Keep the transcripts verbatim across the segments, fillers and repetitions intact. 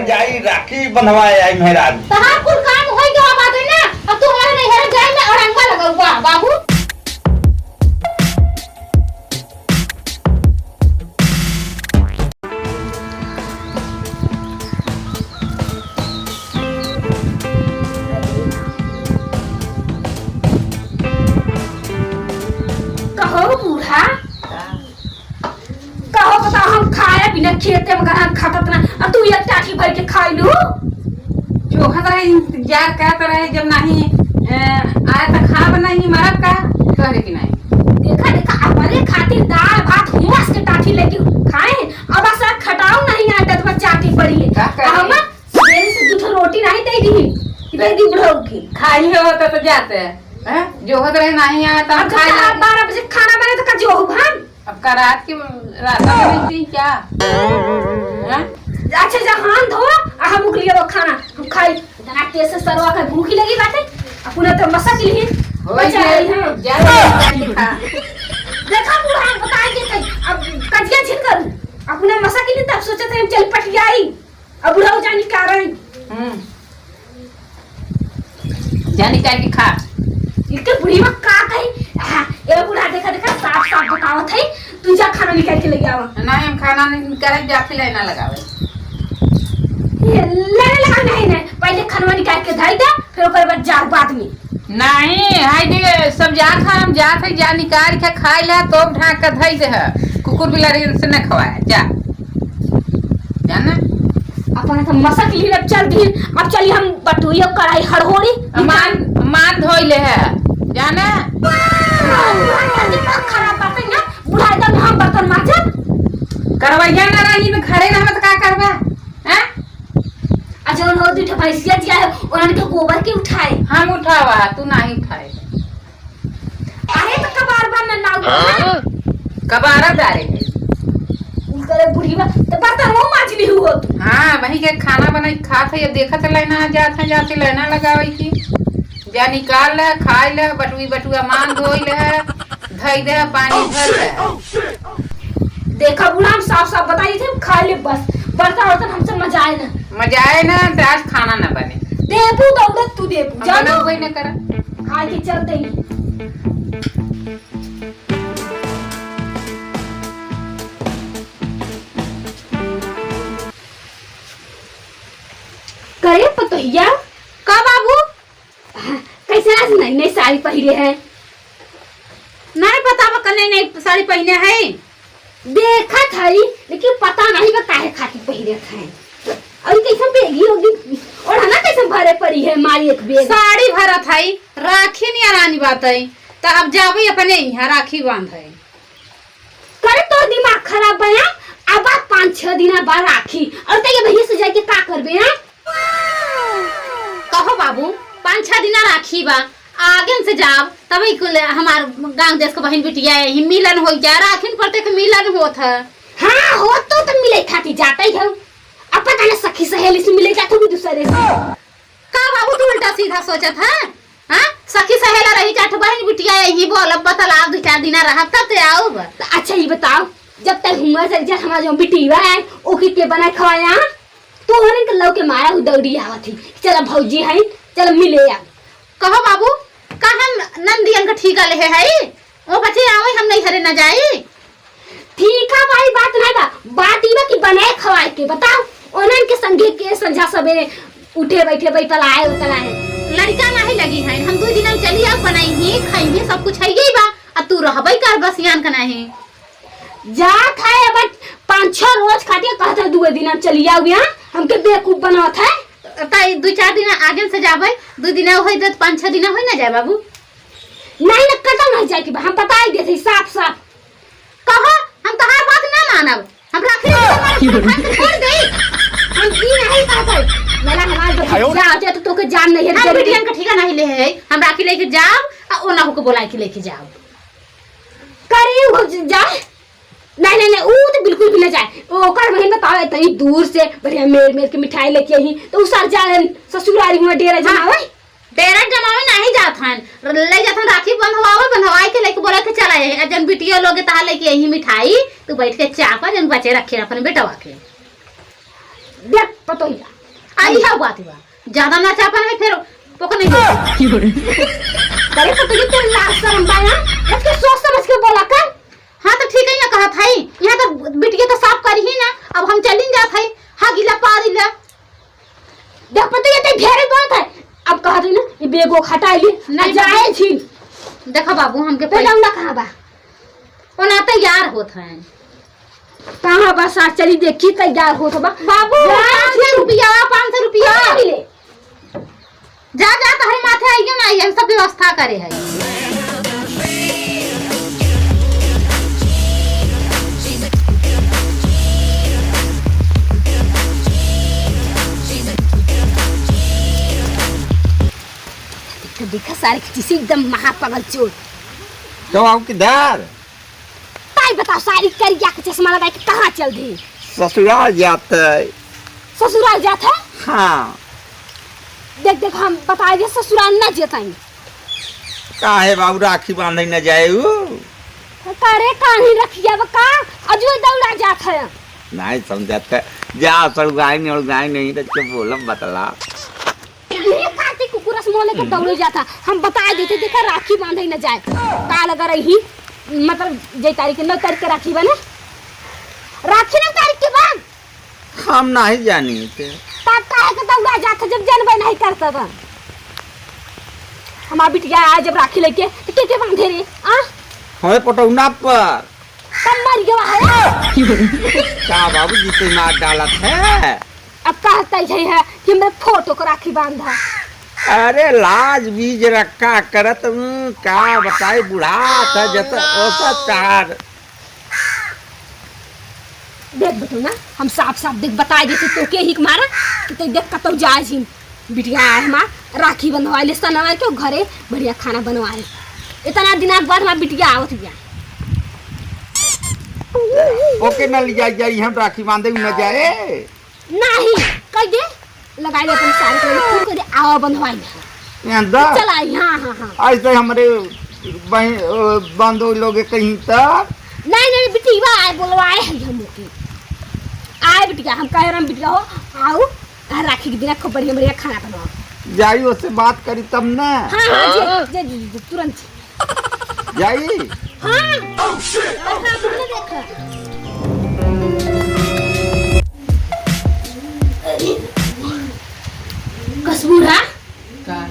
जाई राखी बंधवाए आई मेहरारू। तहार कुल काम होई गवा बाटे ना, अब तू हमारे नैहर जाए में अड़ंगा लगउबा बाबू। कहो बूढ़ा, कहो बताओ, हम खाए बिना खेते में गहन खटत ना, अब तू एक टाठी भर के खाई लू। जोहत रहे, इंतजार करत रहे, जब नाही, ए, आए त खाब नाही, मरब का? तोहरे की नाही। देखा, देखा, अपने खातिर दाल भात हुआस के टाठी लेके खाए, अब असा खटाऊ नाही आए, त बस चाटी पड़ी है। का करे? आ हम देरी से दू ठो रोटी नाही दे दी, कि दे दी बुढ़ऊ की। खाई हो त, त जाते, हैं? जोहत रहे नाही आए, त हम अब जब खाए चार लेते। बारह बजे खाना बने, त का जोहब हम? अब का रात के, रात में नहीं थी क्या? हाँ? अच्छा, जा हाथ धो, आ हम उगलिए वो खाना, हम खाई। इतना तेज से सरवा के भूख ही लगी बाटे, अपना तो मसा के लिए होई बचा गई, हाँ। जा, जा, जा, जा। देखा बूढ़ा, हम बताए के कहीं, अब कजिया झिन करूँ, अपना मसा के लिए तब सोचे थे हम चल पटियाई, अब बूढ़ा जानी का रही। हम्म। जानी का के खा। इनके बुढ़ी में का कही? हाँ, ए बूढ़ा, देखा, देखा, साफ, साफ बतावत है, तू जा खाना निकाल के ले आवा। नहीं, हम खाना नहीं निकाले, जाके लाइन लगावे। ये लाइन लगा नहीं, नहीं, पहले खाना निकाल के धई दे, फिर ओकर बाद जा बाद में। नहीं, हाय दे, सब जात है, हम जात है, जा निकाल के खाई ला, तो ढाक के धई दे है। कुकुर बिलारी से न खवाए, जा। जाना? अपन तो मसक ली, अब चल दी, अब चली हम बटुइयो कराई हड़होड़ी। मान, मान धोई ले है, जाना? दिमाग खराब बाटे ना, बुढ़ा एकदम हम बर्तन माजब। करवैया ना रही तो घरे ना, हम तो का करबा? हैं? आ जौन हो दू ठो भैंसिया जिया है, उन्हन के गोबर के उठाए। हम उठावा, तू नाही उठाए। अरे तो कबार बा ना, ना उठाए। हाँ? कबारा डारे है। उनकरे बुढ़ी बा, तो बर्तन वो माज ली हो तू। हाँ, वही के खाना बनाई खात है, ये देखत है लाइना जात है, जाते लाइना लगावे की। जा निकाल ले, खाई ले, बटुई बटुआ मान धोई ले, धई दे, पानी भर ले। देखा बूढ़ा, हम साफ साफ बताई थे, हम खाई ले बस। बर्तन वर्तन हमसे मजाए ना। मजाए ना, तो आज खाना ना बने। देबू दौड़त तू देबू, हम जानो? बनाबे ना करा। खाए के चलते ही। करे पतोहिया। का बाबू? हाँ, कैसे आज नई नई साड़ी पहिरे है? नहीं पता बा, का नई नई साड़ी पहिने है? देखत हई, लेकिन पता नहीं बा काहे खातिर पहिरत है। और कैसे बेगी होगी, और है ना कैसे भरे पड़ी है मारी एक बेग। साड़ी भरत हई, राखी निया रानी बात है, त अब जाबे अपने यहाँ राखी बांध है। करे तो दिमाग खराब बा, हैं? अब बात पाँच छह दिना बा राखी, और त ये भैया से जाके का करबे, हैं? कहो बाबू, पाँच छह दिना राखी बा, आगे से जाब, तबे कुल हमार गाँव देश के बहिन बिटिया यही मिलन होइ जाए, राखिन पर तक मिलन होत है। हाँ, हो तो, तो मिले खातिर जाते ही हो। अब पता न सखी सहेली से मिले जाते भी दूसरे से। का बाबू, तू उल्टा सीधा सोचत है? हाँ? सखी सहेला रही, चार ठो बहिन बिटिया यही बोलब, बतलाब, दू चार दिना रहब, तब ते आउब। त अच्छा, ये बताओ, जब तक हुआ से जब हमारा जो बिटिया है, ओके के बनाए खवाया? तोहरे के लौके मारा हूँ दौड़ी आवत ही। चला भौजी है, चला मिले आ। कहो बाबू, का हम नंदियन का ठीका लेहे है? ओ बच्चे आवै, हम नैहरे न जाई। ठीका वाली बात नहीं बा, बात ई बा कि बनाए खवाए के। बताओ, ओनन के संगे के संझा सबेरे उठे बैठे बैठल आए उतल आए। लड़का नहीं लगी है, हम दू दिन में चली आउ, बनाई ही, खाई ही, सब कुछ है यही बा। अब तू रहबै कर बस यान का नहीं। जात है अब पाँच छह रोज खातिर, कहत है दुए दिन हम चली आउ, यहाँ हमके बेवकूफ बनावत है। त ई दू चार दिन आगे से जाबै, दू दिन होई त पाँच छह दिन होई ना जाए बाबू। नहीं ना, कतौ नहीं जाए के बा, हम बताई देत है साफ साफ। कहो, हम तोहार बात ना मानब, हम राखी नहीं मानब, हम छोड़ दे। हम ई नहीं कहत है, मेरा हमार आयो। जा, जा तो तोके जान नहीं है, हम जरूरी। बिटियन का ठीका नहीं ले है, हम राखी लेके जाब, आ ओना होके बोलाई के लेके जाब। करे हो ज-, जाए। नहीं, नहीं, नहीं, ऊ तो बिल्कुल भी ना जाए। ओकर बहिन बताओ, इतनी दूर से बढ़िया मेर, मेर के मिठाई लेके आई, तो ऊ सर जाए ससुरारी हुआ डेरा हाँ। जमावे। डेरा जमावे नहीं जात हन, ले जात हन राखी बंधवावे, बंधवाई के लेके बोला के चला आए। आ जन बिटिया लोग तहा लेके आई मिठाई, तू बैठ के चापा, जन बचे रखे अपन बेटवा के। देख पतोहिया, आई है बात बा। ज्यादा ना चापन है फिर पोको नहीं दे। अरे तो तुझे तेरे लाज शर्म बा ना? बस के सोच समझ के बोला कर। हाँ तो ठीक है ना कहत है। यहाँ तो बिटिया तो साफ करी ही ना। अब हम चलिन जात है। हाँ गिला पा दिला। देख पता ये ते ढेरे बोलत है। अब कहत है ना ये बेगो हटा ली। ना नहीं जाए बाबू। छी। देखा बाबू हमके तो पैसा लौंडा कहाँ बा? ओना तैयार होत है। कहाँ बा सार? चली देखी तैयार होत बा। बाबू, जा। पाँच सौ रुपया, पाँच सौ रुपया। कहाँ मिले? जा, जा, तोहरे माथे आइयो ना, हम सब व्यवस्था करे है। तो देखा सारे के किसी एकदम महापागल चोर। तो आओ किधर? ताई बताओ, सारी करिया के चश्मा लगाए के कहाँ चल दी? ससुराल जात है। ससुराल जात है? हाँ। देख, देख, हम बताए दे, ससुराल न जेतई। काहे बाबू, राखी बांधे न जाए उ? तारे काहे रखिया बा का? अजुए दौड़ा जात है। नहीं समझत है। जा, सड़ुआई नहीं, उड़ुआई नहीं, तो के बोलब बतला। ये काटी कुकुर से मोले के दौड़े जाता। हम बताए देते, देखा, राखी बांधे न जाए। काल अगर यही, मतलब, जे तारीख के, नौ तारीख के राखी बा ना? राखी नौ तारीख के बा? हम नहीं जानी थे। तब काहे के दौड़ा जात है, जब जनबे नहीं करता बा? हमार बिटिया आए जब राखी लेके, तो के के बांधे रे? आ? हमें पटौना पर। तब मर गया है। का बाबूजी, तू मार डालत है? अब कहता ही है कि हमरे फोटो को राखी बांधा। अरे लाज बीज रखा करत, हूँ, का बताई, बुढ़ा था जत औसत चार। देख बेटू ना, हम साफ साफ देख बताए देते तो के हिक मारा कि ते देख कतौ जाए जिन। बिटिया आए हमार राखी बंधवाए ले सनवार के घरे बढ़िया खाना बनवाए। इतना दिना के बाद हमार बिटिया आवत बिया। ओके ना लिया जाई, हम राखी बांधे न जाए। नहीं, कह दे, लगाई ले अपन साड़ी के, फिर कह दे, आवा बंधवाई ले। यहाँ दा। चल आई, हाँ, हाँ, हाँ। ऐसे हमरे बहन, अ, बंधु लोग कहीं तक। नहीं, नहीं, बिटिया आए, बोलवाए है हम के। आए बिटिया, हम कहे रहे बिटिया हो, आओ, आ राखी के दिन खूब बढ़िया, बढ़िया खाना बनाओ। जाई, उससे बात करी तब ना। हाँ, हाँ, जी, जी, जी, जी, तुरंत। जाई? हाँ। Oh, shit। और का तुमने देखा? कस बूढ़ा? का?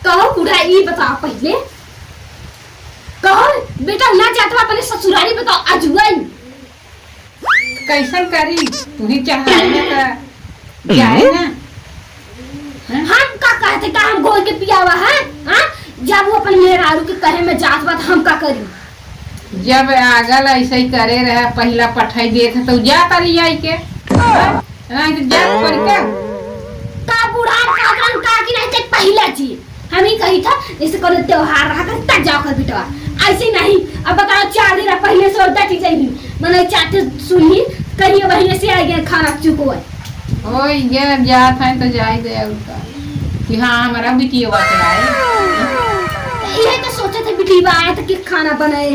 कहो बूढ़ा, ई बताओ पहिले। कहो, बेटा ना जात बा अपने ससुरारी, बताओ, अजुअन। कैसन करी? तू ही चाह रहे ना का? जाए ना। हैं? हम का कहते का हम घोल के पियावा है? हाँ? जब वो अपन मेहरारू के कहे में जात बा, त हम का करी? जब आगल ऐसे ही करे रहे, पहिला पठाई देत है, तो जा तारी आई के। हाँ? नहीं तो जा पड़ी का? का बूढ़ा कहत रहन का कि नहीं ते पहिला जी। हम ही कही था, जैसे कोनो त्योहार रहा कर, तब जाओ कर बिटवा। ऐसे नहीं, अब बताओ, चार दिन पहिले से और डटी जाई। मने चाटे सुनी, कहिए वही से आ गया खाना चुको है। ओ, ये जात है तो जाए दे और का। कि हाँ, हमारा बिटिया बात आए। तो ये तो सोचे थे बिटिया आए तो कि खाना बनाए।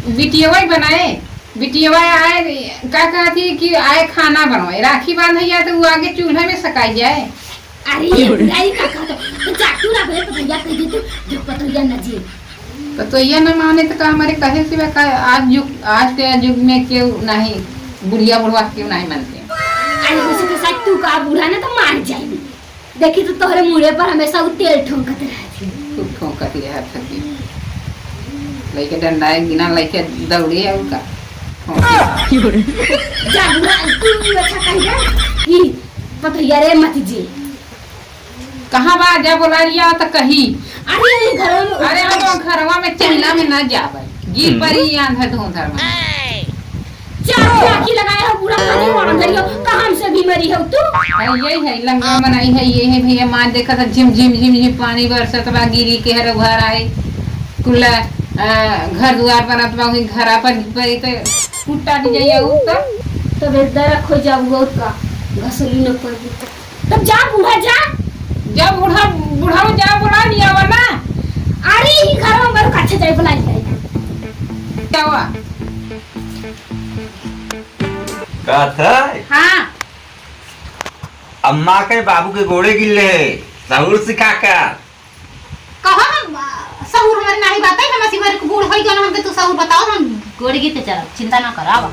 बिटियवा ही बनाए, बिटियवा आए, का कहती कि आए खाना बनवाए, राखी बांधे जाए तो वो आगे चूल्हे में सकाई जाए। अरे, यही का कहत हो? तो जा तू ना भैया, तो भैया कह दे तू, जो पतोहिया न जी। पतोहिया न माने तो का हमारे कहे सिवा का आज युग, आज के युग में क्यों नहीं, बुढ़िया बुढ़वा क्यों नहीं मानते? अरे, वैसे तो शायद तू का बूढ़ा ना तो मार जाएगी। देखी तो तोहरे मुड़े पर हमेशा वो तेल ठोंकत रहत है। खूब ठोंकत रहत है। लइके डंडा एक दिना लइके दौड़े है उनका। जा बुढ़ा, तू भी अच्छा कह जा। ई पतोहिया रे मत जी। कहाँ बा? जा बोला लिया तो कही। अरे, ये घरों में अरे, हम घरवा में चहला में ना जाबे। गिर परी आंधर धोंधर में। चार आँखी लगाए हो, पूरा पानी मार धरियो, कहाँ से भी मरी हो तू? है, यही है, लंगड़ा मनई है, ये है भैया, मान देखा था, झिम, झिम, झिम, झिम पानी बरसत बा, गिरी के हर घर आए, कुल, अ, घर दुआर बनत बा, वही घरा पर, पर तो टूटा भी जाइए, उ तो। तब एक दरा खो जाऊ, और का, घसली न पड़ी। तब जा बूढ़ा, जा। जा बूढ़ा, बूढ़ा जा, बोला लिया वाला। अरे, ही घर में बड़ कच्चे जाए, बोला लिया। क्या हुआ? का था? हाँ। अम्मा के बाबू के गोड़े गिर ले, सहूर सिखा कर। कहो हम, आ, सहूर हमारे नाही बात है, हम असी बार बूढ़ होई गए, हमके तू सहूर बताओ, हम गोड़े गिर के चलब, चिंता ना कर, आवा।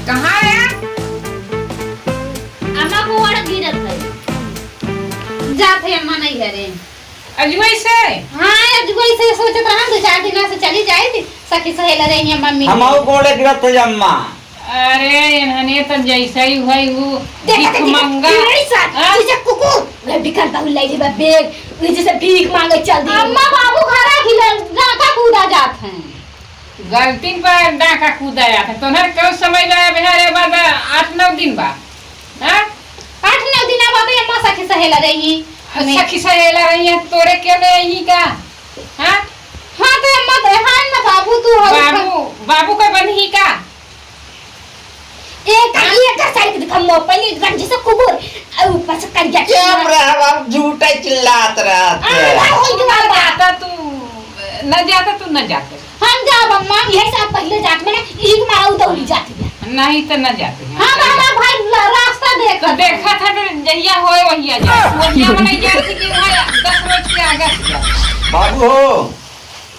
कहाँ है? अम्मा को ओढ़ गिरत है। जात है अम्मा नहीं है रे। अजुवै से? हाँ, अजुवै से सोचत रहन, दो चार दिन से चली जाए थी, सखी सहेला रही है मम्मी। हम आऊ गोड़े गिरत है अम्मा। अरे, इन्हने तो जैसे ही हुई वो देखा, देखा, भिखमंगा। यही साथ, हाँ? जैसे कुकुर, वह बिकल बहु ले लेबा बेग, वह जैसे भीख मांगे चल दी। अम्मा बाबू घरा खिला, डाका कूदा जात हैं। गलती पर डाका कूदा जात है। तोहर कौन समय बा, बिहार बाद आठ नौ दिन बा। हाँ? आठ नौ दिन बाद अम्मा सखी सहेला रही। हमें सखी सहेला रही है, तोरे क्यों नहीं आई का? हाँ? हाँ, तो अम्मा तो है ना बाबू, तू हो। बाबू, बाबू का बनी का? एक, एक साइड के दिखा, मुंह पहले गंज से कुकुर, और ऊपर से करिया चुप रह बाबू, झूठा चिल्लात रहत है। आंधा हो गया बाबा। जाता तू, न जाता तू, न जाते। हम जाब अम्मा, यही से आप पहले जात में ना, यही तुम्हारा उतौली जाती है। नहीं तो न जाते हैं। हम हमारा भाई ल-, रास्ता देख तो देखा था तो जहिया होए वहिया जा। वहिया बनाई जाती कि वहाँ दस रोज के आगे से जा। बाबू हो,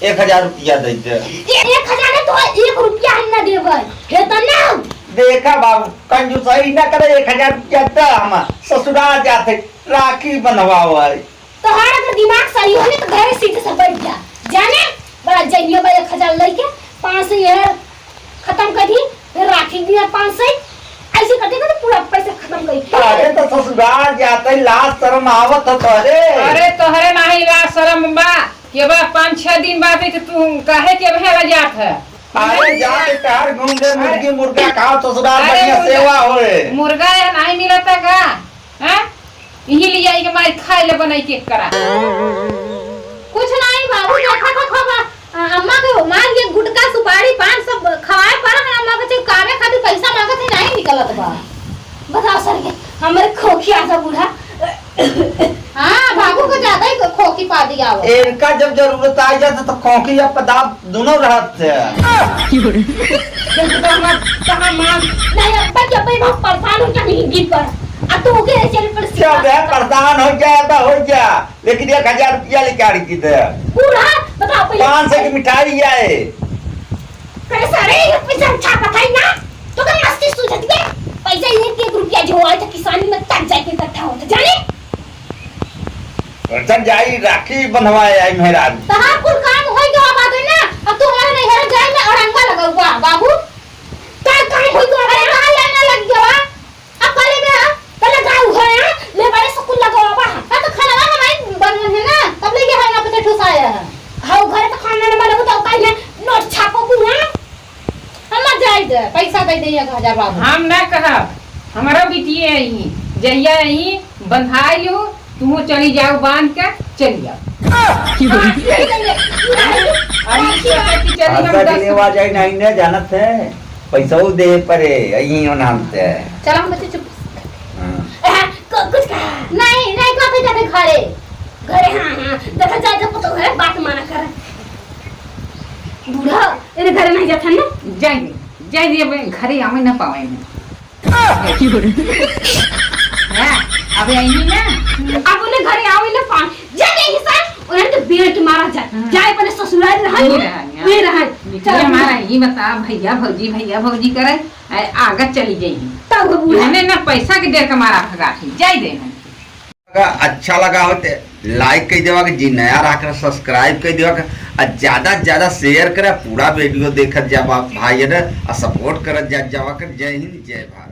एक हजार रुपया दे दे। ए-, एक हजार है तो एक रुपया हम ना देबै। हे तो ना। देखा बाबू, कंजूसाई ना करे, एक हजार रुपया दे, हम ससुराल जाते, राखी बंधवावे। तोहार अगर दिमाग सही होले तो घरे सीधे से बैठ जा। जाने, बड़ा जइयो बा एक हजार लइके, पाँच सौ ये खत्म कर दी, फिर राखी दिया पाँच सौ, ऐसे कर देगा तो पूरा पैसा खत्म कर दी। अरे तो ससुराल जाते लाज शर्म आवत है तोहरे। अरे तोहरे नाही लाज शर्म बा, के बा पाँच छह दिन बाद है तो तू काहे के भेला जात है? अरे जाके टहर घूम ले, मुर्गी मुर्गा खाओ, ससुराल अरे बढ़िया मुर्गा, सेवा होए। मुर्गा या नाही मिलता का? हाँ? इही लिए आई के माई खाए ले बनाई के करा। कुछ नाही बाबू, देखा तो खबा, अ, अम्मा के मार ये गुटखा, सुपारी, पान सब खवाए पर हम अम्मा बच्चे कामे खातिर पैसा मांगत है, नाही निकलत बा। बताओ सर के, हमरे खोखी आसा बूढ़ा। हाँ, बाबू को ज्यादा ही खोखी पा दिया हो। इनका जब जरूरत आ जाता तो खोखी या पदार्थ दोनों रहत है। जब तो हमार, तो हमार, नहीं, अब तक जब भी बहुत परेशान हो क्या नहीं गिर पर। आ तू ओके चैनल पर सीधा। चल बे, परेशान हो गया तो हो गया, लेकिन एक हजार रुपया निकाल के दे। बूढ़ा, बताओ पहले। पाँच सौ की मिठाई आए। करे सारे, ये पैसा उठा पठाई ना, तो का मस्ती सूझत के? पैसा एक एक रुपया जो आए तो किसानी में तक जाके इकट्ठा होता, जाने? चल जाई, राखी बंधवाए आई मेहरारू। तहार कुल काम होई गवा बाटे ना, अब तू हमारे नैहर जाए में अड़ंगा लगौबा, बाबू। का काम होई गवा? अरे, कहाँ लाइन लग गवा? अब पहले ना, पहले गाँव घर है, ले बड़े से कुल लगवा बा। हाँ, तो खाना वाना नहीं बनवन है ना, तब ले ये है ना, पता ठुसाया है। हाँ, घर तो खाना ना बनबो तो काहे नोट छापबू, हाँ? हम मत जाई दे, पैसा दे दे एक हजार बाबू। हम ना कहब, हमारा बिटिया आई, जहिया आई, बंधाई लो, तुहू चली जाओ बांध के, चली जाओ। हाँ, चली जाइए। अरे, सोचा कि चली हम अच्छा दस दिन आ जाए, नहीं, नहीं जानत है, पैसा दे परे, यही नाम से। चलो, हम बच्चे चुप। हाँ। आ, कु-, कुछ कहा? नहीं, नहीं, कहते जाते घरे। घरे, हाँ, हाँ, देखा जाए तो पता है, बात माना कर। बूढ़ा, तेरे घरे नहीं जाता ना? जाएंगे, जाएंगे, अब घरे आवे ना पावे। हाँ, अब आएंगे ना। अब उन्हें घरे आवे ना पावे। जा यहीं से, उन्हें तो बेल्ट मारा जाए। हाँ। जाए अपने ससुराल रहा ये है। रहा है। वे रहा है। बिटिया चल, हमारा बूढ़ा। ये बता, भैया भौजी, भैया भौजी करे, ए, आगे चली जाइए। तब वो बूढ़ा। इन्हें ना पैसा के डर के मारा भगा थी, जाए दे हम। अगर अच्छा लगा हो तो like कर देवा के जी, नया रहा कर subscribe कर देवा के, और ज्यादा से ज्यादा share करे, पूरा video देखत जावा भाई ने, और support करत जा जावा के। जय हिंद, जय भारत।